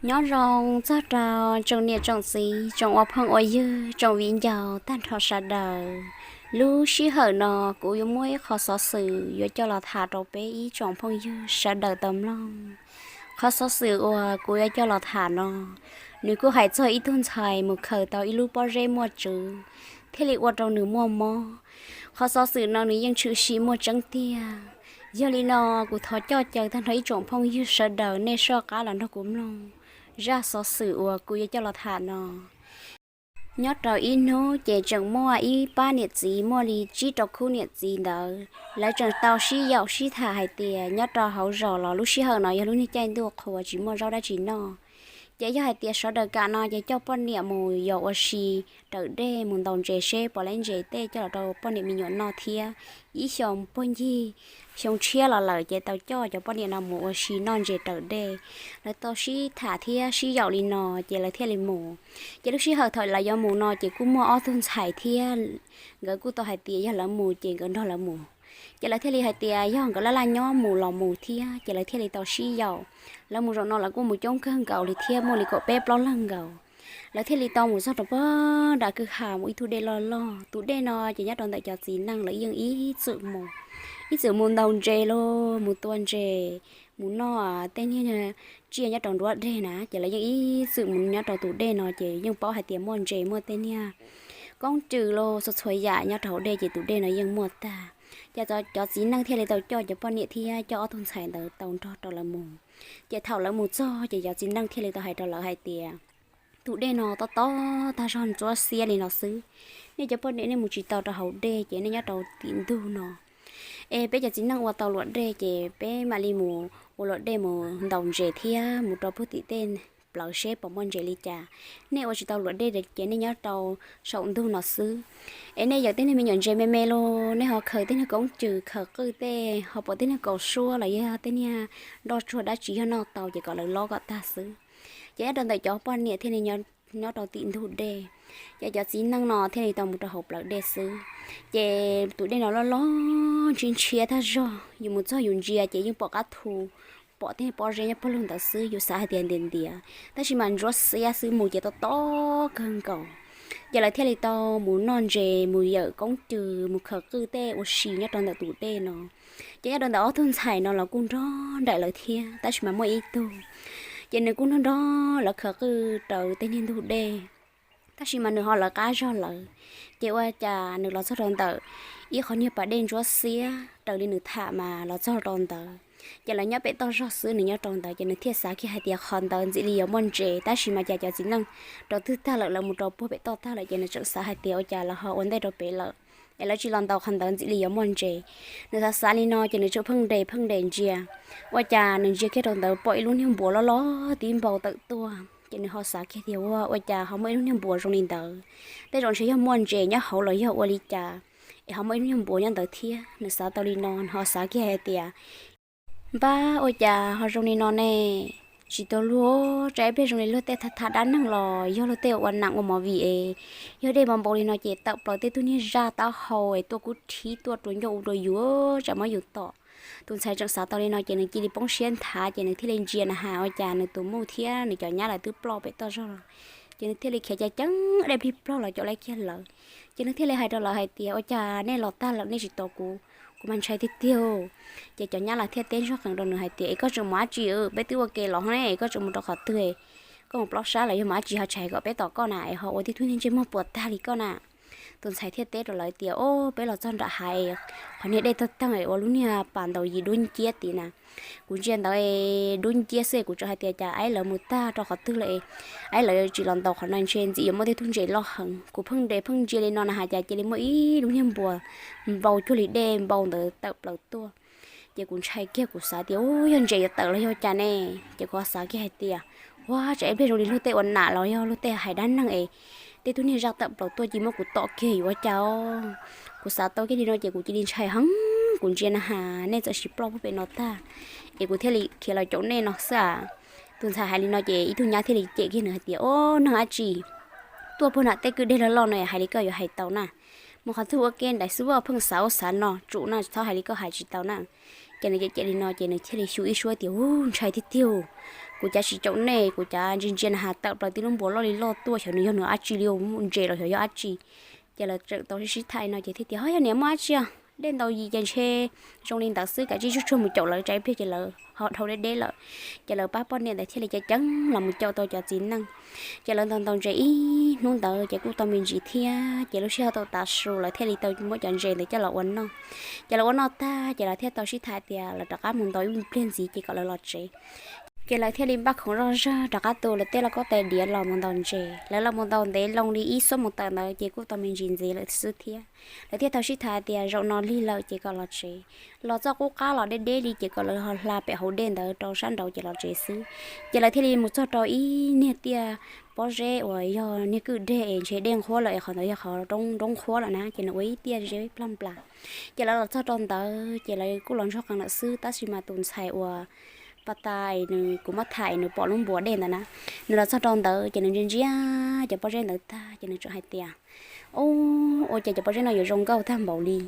Nyob zoo txog rau tsoom niam tsoom txiv, tsoom ua phooj ua ywg, tsoom viv ncaus tag nrho sawv daws. Lub sij hawm no kuv yuav muaj ib qho xov xwm yuav coj los tham rau peb ib tsoom phooj ywg sawv daws tau mloog. Qhov xov xwm uas kuv yuav coj los tham no, nws kuj hais txog ib tug ntxhais mus khaws tau ib lub pob zeb muaj tswv, thiaj li ua rau nws muaj mob. Qhov xov xwm no nws yeej tshwm sim muaj tseeb tiag. Yog li no, kuv thov coj caw tag nrho ib tsoom phooj ywg sawv daws nej soj qab los nrog kuv mloog zaj xov xwm uas kuv yuav coj los tham no. Nyob rau ib hnub ces tseem muaj ib pab niam txiv muaj li tsib rau khub niam txiv ntawd, lawv tseem tau sib yaum sib tham hais tias nyob rau hauv zos los lub sij hawm no yog lub niag caij ntuj qhua tsis muaj zaub dab tsi noj. Ces yog hais tias sawv daws kam no ces coj poj niam mus yos ua si raws dej mus ntaus ntses seb puas laib ntses tej coj los rau poj niam me nyuam noj thiab. Ib xyoo puag ncig xyoo tshiab los lawm ces tau coj cov poj niam no mus ua si noj ntses raws dej. Lawv tau sib tham thiab sib yaum li no ces lawv thiaj li mus. Ces lub sij hawm thaum lawv yuav mus no ces kuj muaj ob tug ntxhais thiab, nkawd kuj tau hais tias yog lawv mus ces nkawd nrog lawv mus. Ces lawv thiaj li hais tias yog nkawd laj laj nyob mus los mus thiab, ces lawv thiaj li tau sib yaum. Lawv mus zaum no lawv kuj mus coob kawg nkaus li thiab, muaj li kaum peb plaub leeg nkaus. Lawv thiaj li tau mus txog rau pem nram kwj ha mus ib tug dej loj loj. Tus dej no ces nyob rau ntawm cov txiv neej lawv yeej ib txwm mus, ib txwm mus ntaus ntses los mus tua ntses, mus noj tej niag tsiaj nyob rau nruab dej na. Ces lawv yeej ib txwm mus nyob rau tus dej no ces yeej paub hais tias muaj ntses muaj tej niag koob cws los txhua txhua yam nyob rau hauv dej ces tus dej no yeej muaj tag. Ces cov txiv neej thiaj li tau coj cov poj niam thiab coj ob tug ntxhais ntawd tau nrog rau lawv mus. Ces thaum lawv mus txog ces cov txiv neej thiaj li tau hais rau lawv hais tias tus dej no tob tob tag zog ntsuab xiab li no xwb. Nej cov poj niam nej mus tsis tau rau hauv dej ces nej nyob rau tim ntug no, es peb cov txiv neej ua tau luam dej ces peb mam li mus ua luam dej mus ntaus ntses thiab mus rau puag tim tej plawv seb puas muaj ntses li cas. Nej ua tsis tau luam dej ces nej nyob rau saum ntug no xwb. Es nej yawm tej niag me nyuam ntses me me los nej ho khaws tej niag koob cws khaws qwj tej ho pom tej niag kaus suab los yog tej niag nroj tsuag dab tsi yog noj tau ces kom lawv lob kom tag xwb. Ces nyob rau ntawm cov poj niam thiaj li nyob rau tim ntug dej, ces cov txiv neej no thiaj li tau mus rau hauv plawv dej xwb. Ces tus dej no loj loj ntshiab ntshiab tag zog, yus mus txog yus ntsia ces yeej pom qab thu, pom tej pob zeb nyob puag lug ntawd xwb, yus xav hais tias ntiav ntiav, tab sis mas ntsuab xiab xwb, mus ces tob tob kawg nkaus. Ces lawv thiaj li tau mus noj ntses, mus yawm koob cws, mus khaws qwj tej ua si nyob rau ntawm tus dej no. Ces nyob rau ntawm ob tug ntxhais no los kuj nrog nraim lawv thiab, tab sis mas muaj ib tug ces nws kuj nrog nrog lawv khaws qwj raws tej niag ntug dej, tab sis mas nws ho lawv qab zog lawv. Ces ua cas nws los txog rau ntawm ib qhov niag pas dej ntsuab xiab raws li nws tham mas los txog rau ntawd, ces lawv nyob pem toj zog xwb, nws nyob rau ntawd ces nws thiaj xav kiag hais tias qhov ntawd ntxim li yuav muaj ntses, tab sis mas cas cov txiv neej rau twg tag lawm, lawv mus rau puag pem toj tag lawm, ces nws tseem xav hais tias ua cas lawv ho ua ntej rau pem lawm es lawv tsis los ntaus qhov ntawd ntxim li yuav muaj ntses. Nws xav xav li no ces nws tseem pheej nres pheej nres ntsia, ua cas nws ntsia kiag rau ntawd pom ib lub niag npuas loj loj tib npau tawm tuaj, ces nws ho xav kiag tias ua ua cas ho muaj ib lub niag npuas zoo li ntawd, tej zaum ntshe yog muaj ntses nyob hauv los yog ua li cas es ho muaj ib lub niag npuas nyob ntawd thiab. Nws xav tau li no nws ho xav kiag hais tias npab ua cas ho zoo li no ne, tsis tau luag, tsam ib pliag zoo li luag tej tham tham dab neeg los yog luag tej ua nam ua movie es, yog dej npau npau li no ces tawm plaws tej tug niag zaj taub hau es tuaj kub rhib tuaj rua ncauj ua rua yus, tsam muab yus tom. Tus ntxhais tseem xav tau li no ces nws cia li poob siab nthav ces nws thiaj li ntsia na has ua cas nws tus muj thiab nws cov nyab lawv twb ploj pem toj zog lawm. Ces nws thiaj li khiav ceev ceev dej plig plog los caum laib kiag lawv. Ces nws thiaj li hais rau lawv hais tias ua cas nej los tag lawm nej tsis tos kuv, kuv mas ntshai tiag tiag. Ces cov nyab lawv thiaj teb ntsuag qees rau nws hais tias es koj tseem mus dab tsi, peb twb ua ke los ne, koj tseem mus rau qhov twg, koj mus plob sab los yog mus dab tsi ho tsis hais kom peb tos koj na es ho ua tib tug niag ntsej muag puas tag li koj na. Tus ntxhais thiaj teb rau lawv tias o, peb los txog nram hav, qhov niag dej tag tag es ua lub niag pas ntaus yim dub nciab tid na. Kuv ntsia ntawd dub nciab xwb, kuv tseem hais tias cas aib lawv mus tag rau qhov twg lawm, aib lawv tsis los ntaus qhov no ntshe ntxim yuav muaj tej tug ntses loj heev. Kuv pheej nres pheej ntsia li no na has cas cia li muaj ib lub niag npuas npau cuag li dej npau ntawd tawm plaws tuaj. Ces kuv ntshai kiag kuv xav tias u, yog ntses yuav tawm los yog cas ne. Ces kuv ho xav kiag hais tias ua tsam ib pliag zoo li luag tej ua nam los yog luag tej hais dab neeg es tej tug niag zaj tawm plaws tuaj cia muab kuv tom kiag yuav ua cas. Kuv xav tau kiag li no ces kuv cia li ntshai heev, kuv ntsia na has nej txawm sis ploj puag pem no tag es kuv thiaj li khiav los caum nej no xwb as. Tus ntxhais hais li no ces ib tug nyab thiaj li cem kiag nws hais tias o, neeg dab tsi tuaj puag nram tej kwj deg loj loj no hais li koj yuav hais tau na. Mus qhov twg ua ke nraim xwb, pheej xav ub xav no tsum na, txhob hais li koj hais tsis tau na. Ces nws cem cem li no ces nws thiaj li xyu ib suab tias, Ub, ntshai tiag tiag, kuv cav tsis caum nej, kuv cav ntsia ntsia na has tawm plaws tib lub npuas loj li loj tuaj, xyov nws yog nws dab tsi li, ntses los xyov yog dab tsi. Ces lawv tseem tau sib sib tham no ces thiaj tias, Ho yog niam muaj dab tsi os, dej ntau yim ces ntshe zoo li ntawd xwb, kav tsij tsuag tsuag mus caum lawv, tsam ib pliag ces lawv ho dhau deb deb lawm. Ces lawv pab poj niam ntawd thiaj li ceev ceev los mus caum tau cov txiv neej. Ces lawv ntaus ntaus ntses ib hnub ntawd ces kuj tau me ntsis thiab, ces lub sij hawm tau tav su lawv thiaj li tau muab cov ntses ntawd coj los ua noj. Ces lawv ua noj tag ces lawv thiaj tau sib tham tias lawv rov qab mus ntaus ib pliag ntxiv ces kom lawv los tsev. Ces lawv thiaj li npaj khoom zoj zawg rov qab tu lawv tej lauj kaub tais diav los mus ntaus ntses. Lawv los mus ntaus ntev loo li ib xuab moos tawm ntawd ces kuj tau me ntsis ntxiv lawm xwb thiab. Lawv thiaj tau sib tham tias zaum no lig lawm ces kom los tsev. Los txoj qub qab los deb deb li ces kom lawv ho hla pem hauv dej ntawd rau sab nraud ces los tsev xwb. Ces lawv thiaj li mus txog rau ib niag tiaj pob zeb uas yog niag kwj deg es ntshe dej nqhuab lawm es qhov ntawd yog qhov roob nqhuab lawm na, ces nws ua ib tiaj zeb plaj nplas. Ces lawv los txog rau ntawd ces lawv kuj los ntsuag qees lawm xwb, tab sis mas tus ntxhais uas pas tas nws kuv muab tham nws pom lub npuas dej ntawd na, nws los txog rau ntawd ces nws ntsia ntsia cov pob zeb ntawd tag ces nws tseem hais tias, Ub, ua cas cov pob zeb no yuav zoo nkauj tag npaum li.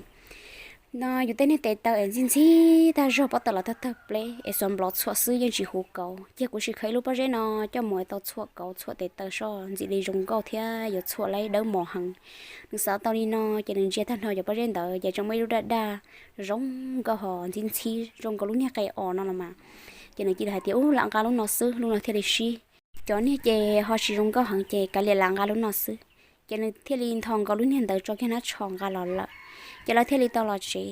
No yus tej niag tes taw es ntxhib ntxhib tag zog, pob taws los tawg tawg pleb es xuas nplov txhuam xwb yeej tsis huv kauv. Cia kuv sim khaws ib lub pob zeb no coj mus tau txhuam kauv txhuam tes taw soj ntxim li zoo nkauj thiab yuav txhuam laib dawb mos heev. Nws xav tau li no ces nws ntsia tag nrho cov pob zeb ntawd ces tseem muaj ib lub daj daj zoo nkauj ho ntxhib ntxhib zoo nkaus lub niag qe os no los mas. Ces nws cia li hais tias, Ub, lam nqa lub no xwb, lub no thiaj li sib. Cov niag ces ho tsis zoo nkauj heev ces kav liam lam nqa lub no xwb. Ces nws thiaj li ntho nkaus lub niag ntawd tso kiag hnab tsho nqa los lawm. Ces lawv thiaj li tau los tsev.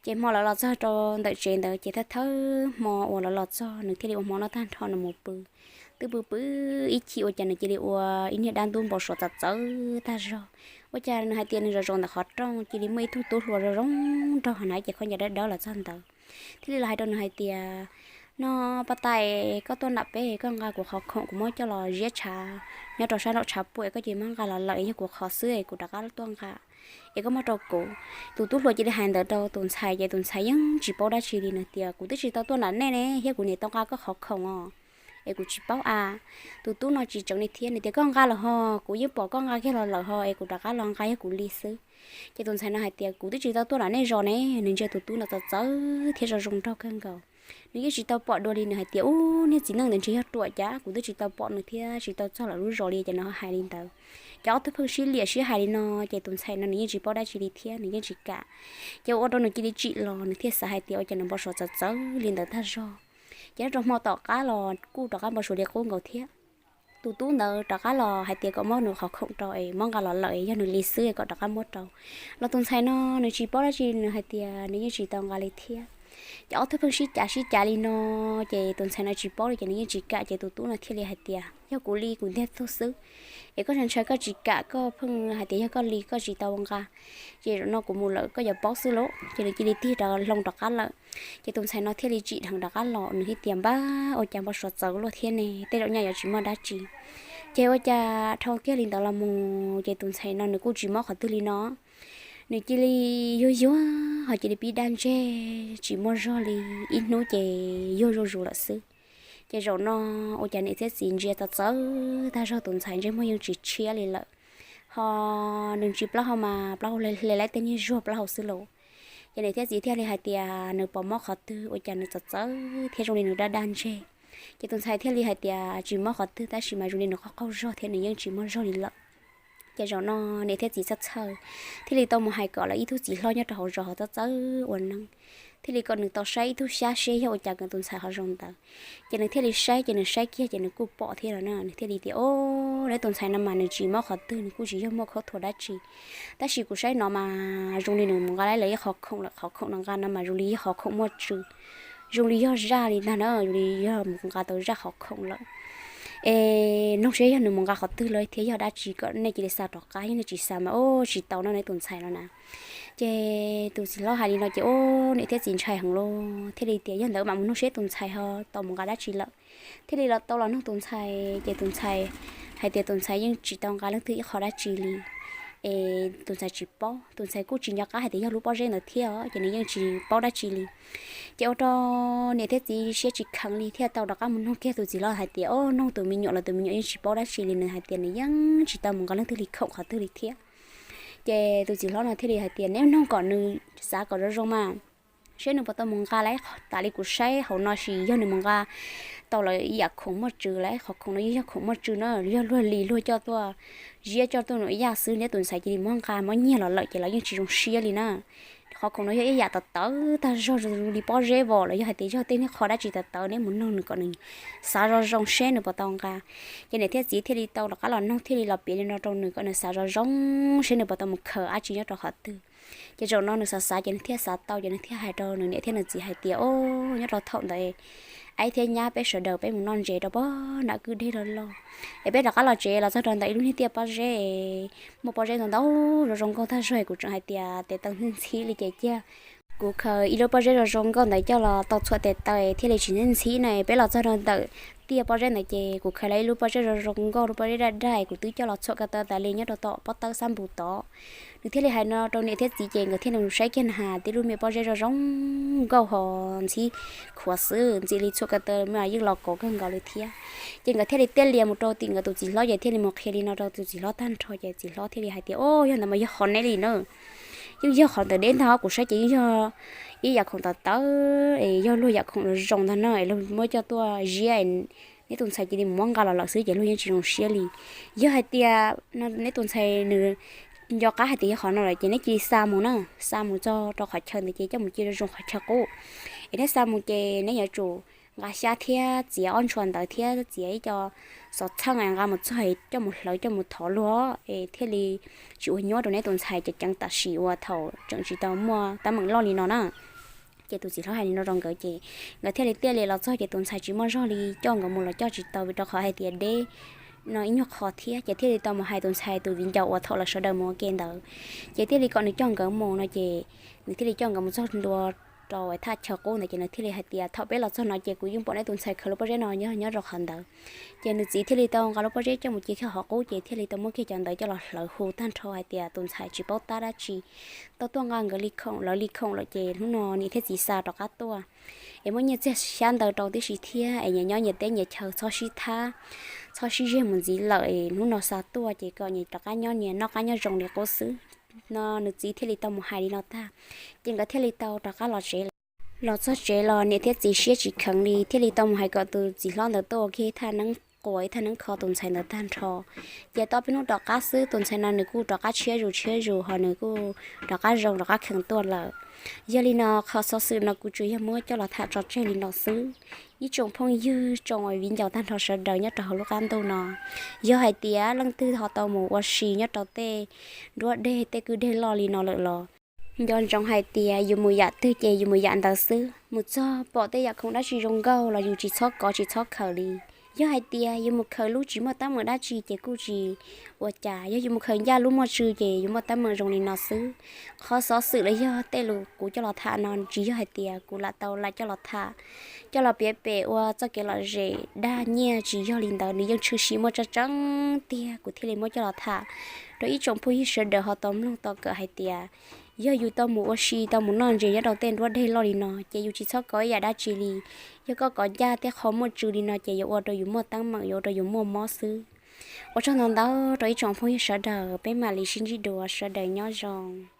Ces hmo lawv los txog rau ntawm tsev ntawd ces thawj thawj hmo uas lawv los txog nws thiaj li ua hmo noj tag nrho nws mus pw. Twb pw pw ib chim ua cas nws cia li ua ib niag dab ntub npau suav txawv txawv tag zog. Ua cas nws hais tias nws zaum zaum ntawm qhov rooj cia li muaj ib tug tub hluas zoo zoo nraug na, ces khaub ncaws dawb dawb los txog ntawd thiaj li los hais rau nws hais tias, No pas tas, koj tuaj nram peb koj nqa kuv qhov khoom kuv muab coj los ziab tshav nyob rau sab nraum tshav puam, koj cia li muab nqa los lawm, yog kuv qhov xwb es kuv rov qab tuaj nqa, es koj muab rau kuv. Tus tub hluas cia li hais ntawd rau tus ntxhais ces tus ntxhais yeej tsis paub dab tsi li, nws tias, Kuv twb tsis tau tuaj nram nej ne, thiab kuv niam tau nqa koj qhov khoom os, es kuv tsis paub a. Tus tub no tsis tseev li thiab, nws tias, Koj nqa los ho, kuv yeej pom koj nqa kiag los lawm ho, es kuv rov qab los nqa yog kuv li xwb. Ces tus ntxhais no hais tias, Kuv twb tsis tau tuaj nram nej zos ne. Nws ntsia tus tub no txawv txawv thiab zoo zoo nraug kawg nkaus. Nws yeej tsis tau pom dua li, nws hais tias, Ub, niag txiv neej ntawd ntshe yog ruam cas, kuv twb tsis tau pom nws thiab tsis tau txog lawm lub zos li, ces nws ho hais li ntawd. Ces ob tug pheej sib liam sib hais li no, ces tus ntxhais no nws yeej tsis paub dab tsi li thiab nws yeej tsis kam. Ces ua rau nws cia li tsim los, nws thiaj xav hais tias ua cas nws npau suav txawv txawv li ntawd tag zog. Ces nyob rau hmo tom qab los kuj rov qab npau suav li qub nkaus thiab. Tus tub ntawd rov qab los hais tias kom muab nws qhov khoom rau es muab nqa los lawm, yog nws li xwb kom rov qab muab rau. Los tus ntxhais no nws tsis paub dab tsi, nws hais tias nws yeej tsis tau nqa li thiab. Ces ob tug pheej sib cav sib cav li no, ces tus ntxhais no tsis paub li ces nws yeej tsis kam, ces tus tub no thiaj li hais tias, Yog kuv li kuv ntiag tug xwb, es koj ntshai ntshai koj tsis kam, koj pheej hais tias yog koj li koj tsis tau nqa, ces zaum no kuv mus lawm koj yuav paub xwb lauj. Ces nws cia li tig rov hlo rov qab lawm. Ces tus ntxhais no thiaj li tsim dheev rov qab los, nws thiaj tias, Npab, ua cas npau suav txawv luaj thiab ne, tej zaum nyaj yuav tsis muaj dab tsi. Ces ua cas dhau kiag li ntawd los mus ces tus ntxhais no nws kuj tsis mob qhov twg li no. Nws cia li yuag yuag ho cia li pib daj ntseg tsis muaj zog li, ib hnub ces yuag zuj zus lawm xwb. Ces zaum no ua cas niam thiab txiv ntsia txawv txawv tag zog, tus ntxhais ntsej muag yeej tsis tshiab li lawm, ho nws ntsis plaub hau mas plaub hau hle hle laib tej niag zuag plaub hau xwb lauj. Ces niam thiab txiv thiaj li hais tias nws puas mob qhov twg ua cas nws txawv txawv thiab zoo li nws daj daj ntseg. Ces tus ntxhais thiaj li hais tias tsis mob qhov twg tab sis mas zoo li nws qaug qaug zog thiab nws yeej tsis muaj zog li lawm. Ces zaum no niam thiab txiv txhawj txhawj, thiaj li tau mus hais kom lawv ib tug txiv hlob nyob rau hauv zos ho txawj txawj ua neeb, thiaj li kom nws tau saib ib tug xyab seb yog ua cas tus ntxhais ho zoo ntawd. Ces nws thiaj li saib, ces nws saib kiag ces nws kuj pom thiab los na, nws thiaj li tias, O, neb tus ntxhais no mas nws tsis mob qhov twg, nws kuj tsis yog muaj khaub thuas dab tsi, tab sis kuv saib no mas zoo li nws mus nqa lawv ib qhov khoom lawm, qhov khoom nws nqa no mas zoo li yog qhov khoom muaj tswv, zoo li yog zaj li ntag na, zoo li yog mus nqa tau zaj qhov khoom lawm. Es nug seb yog nws mus nqa qhov twg lawm thiab yog dab tsi kom nej cia li xa rov qab, yog nej tsis xa mas o tsis tau no neb tus ntxhais no na. Ces tus txiv hlob hais li no ces o niam thiab txiv ntshai heev lauj, thiaj li tias yog ntawd mam mus nug seb tus ntxhais ho tau mus nqa dab tsi lawm. Thiaj li los tau los nug tus ntxhais ces tus ntxhais hais tias tus ntxhais yeej tsis tau nqa leej twg ib qho dab tsi li, es tus ntxhais tsis paub, tus ntxhais kuj tsis nco qab hais tias yog lub pob zeb ntawd thiab os, ces nws yeej tsis paub dab tsi li. Ces ua rau niam thiab txiv siab tsis kheev li thiaj tau rov qab mus nug kiag tus txiv hlob hais tias o nug tus me nyuam los tus me nyuam yeej tsis paub dab tsi li, nws hais tias nws yeej tsis tau mus nqa leej twg li khoom qhov twg li thiab. Ces tus txiv hlob no thiaj li hais tias neb nug kom nws xav kom zoo zoo mas, seb nws puas tau mus nqa lawm. Tas li kuv saib hauv no sis yog nws mus nqa tau lawm ib yam khoom muaj tswv lawm. Qhov khoom no yeej yog khoom muaj tswv na, yog luag li luag coj tuaj ziab coj tuaj nuam yaj xwb, neb tus ntxhais cia li muab nqa muab nyiag los lawm ces lawv yeej tsis zoo siab li na. Qhov khoom no yog ib yam tawv tawv tag zog zoo li pob zeb vos los yog hais tias yog tej niag qho dab tsi tawv tawv, neb mus nug nws kom nws xav zoo zoo seb nws puas tau nqa. Ces niam thiab txiv thiaj li tau rov qab los nug thiaj li los piav li no rau nws kom nws xav zoo zoo seb nws puas tau mus khaws dab tsi nyob rau qhov twg. Ces zaum no nws xav xav ces nws thiaj xav tau ces nws thiaj hais rau nws niam thiab nws txiv hais tias, O, nyob rau thaum ntawd aib thiab nyab peb sawv daws peb mus noj ntses rau pog nram kwj deg loj loj es peb rov qab los tsev los txog rau ntawm ib lub niag tiaj pob zeb, muaj pob zeb ntau ntau zoo zoo nkauj tag zog, kuv tseem hais tias tes taw ntxhib ntxhib li ces cia kuv khaws ib lub pob zeb zoo zoo nkauj ntawd coj los tau txhuam tes taw thiaj li tsis ntxhib ntxhib na. Peb los txog rau ntawm tiaj pob zeb ntawd ces kuv khaws los ib lub pob zeb zoo zoo nkauj, lub pob zeb daj daj, kuv twb coj los txhuam ko taw tas li nyob rau tom pob tawb xab npus tod. Nws thiaj li hais no rau niam thiab txiv ces nkawd thiaj li mus saib kiag na has tib lub me pob zeb zoo zoo nkauj ho ntxhib khuav xwb, ntxim li txhuam ko taw mas yeej los kov kawg nkaus li thiab. Ces nkawd thiaj li tiaj lias mus rau tim nkawd tus txiv hlob ces thiaj li mus qhia li no rau tus txiv hlob tag nrho ces txiv hlob thiaj li hais tias, O, yog ntawd mas yog qhov neb li na. Yeej yog qhov ntawm deb ntag, kuv saib ces yeej yog ib yam khoom tawv tawv es yog luag yam khoom zoo ntag no es luag muab coj tuaj ziab, neb tus ntxhais cia li mus muab nqa los lawm xwb ces luag yeej tsis zoo siab li. Yog hais tias neb tus ntxhais nws nco qab hais tias yog qhov no lawm ces neb cia li xa mus na, xa mus txog rau qhov chaw ntawd ces coj mus cia zoo zoo qhov chaw qub. Es neb xa mus ces neb yuav tsum nqa xyab thiab txiav ob ntshua ntawd thiab txiav ib co xov txheej nqa mus txog coj mus hlawv coj mus thov luag es thiaj li tsis ua nyuab rau neb tus ntxhais ces ceev tam sim uas thaum tseem tsis tau muaj teeb meem loj li no na. Ces tus txiv hlob hais li no rau nkawd ces nkawd thiaj li tiaj li los txog ces tus ntxhais tsis muaj zog li, coj nkawd mus los coj tsis tau vim rau qhov hais tias deb no ib nyuag qho thiab ces thiaj li tau mus hais tus ntxhais tus viv ncaus uas thaum lawv sawv daws mus ua ke ntawd, ces thiaj li kom nws coj nkawd mus no ces nws thiaj li coj nkawd mus txog ntua rau thaj chaw qub ntawd ces nws thiaj li hais tias thaum peb los txog no ces kuv yeej pom neb tus ntxhais khaws lub pob zeb no nyob nyob rau qhov ntawd. Ces nws txiv thiaj li tau nqa lub pob zeb coj mus cia kiag hauv qub ces thiaj li tau muab kiag cov ntawd coj los hlawv hu tag nrho hais tias tus ntxhais tsis paub tab dab tsi, tau tuaj nqa nkawd li khoom lawv li khoom lawm ces hnub no niam thiab txiv xa rov qab tuaj es muab nyiaj txiag xyab ntawv rau tib si thiab es nyias nyob nyias teb nyias chaw txhob sib thab, txhob sib zeg mus ntxiv lawm es hnub no xa tuaj ces kom nyias rov qab nyob nyias noj qab nyob zoo li qub xwb. No nws txiv thiaj li tau mus hais li no tag ces nkawd thiaj li tau rov qab los tsev. Los txog tsev los niam thiab txiv siab tsis kheev li thiaj li tau mus hais kom tus txiv hlob ntawd tuaj ua kiag ib thaj neeb quas ib thaj neeb kho tus ntxhais ntawd tag nrho. Ces tau peb hnub rov qab xwb tus ntxhais no nws kuj rov qab tshiab zus tshiab zus ho nws kuj rov qab zoo rov qab kheev tuaj lawm. Yog li no qhov xov xwm no kuv tsuas yog muab coj los tham tso tseg li no xwb. Ib tsoom phooj ywg tsoom viv ncaus tag nrho sawv daws nyob rau hauv lub qab ntuj no, yog hais tias leej twg ho tau mus ua si nyob rau tej nruab deg tej kwj deg loj li no lawm los nco ntsoov hais tias yus mus yam twg ces yus mus yam ntawd xwb. Mus txog pom tej yam khoom dab tsi zoo nkauj los yus tsis txhob kov tsis txhob khaws li. Yog hais tias yus mus khaws lub tsis muaj teeb meem dab tsi ces kuj tsis ua cas, yog yus mus khaws ncaj lub muaj tswv ces yus muaj teeb meem zoo li no xwb. Qhov xov xwm los yog tej lus kuv coj los tham no tsis yog hais tias kuv lam tau lam coj los tham, coj los piav pem ua txoj kev lom zem dag nyiaj, tsis yog li ntawd, nws yeej tshwm sim muaj tseeb tseeb tiag kuv thiaj li muab coj los tham rau ib tsoom phooj ywg sawv daws ho tau mloog tau kawm hais tias yog yus tau mus ua si tau mus noj ntses nyob rau tej nruab deg loj li no ces yus tsis txhob kov ib yam dab tsi li. Yog koj kov ncaj tej qho muaj tswv li no ces yuav ua rau yus muaj teeb meem, yuav ua rau yus muaj mob xwb. Ua tsaug ntau ntau rau ib tsoom phooj ywg sawv daws, peb mam li sib ntsib dua, sawv daws nyob zoo.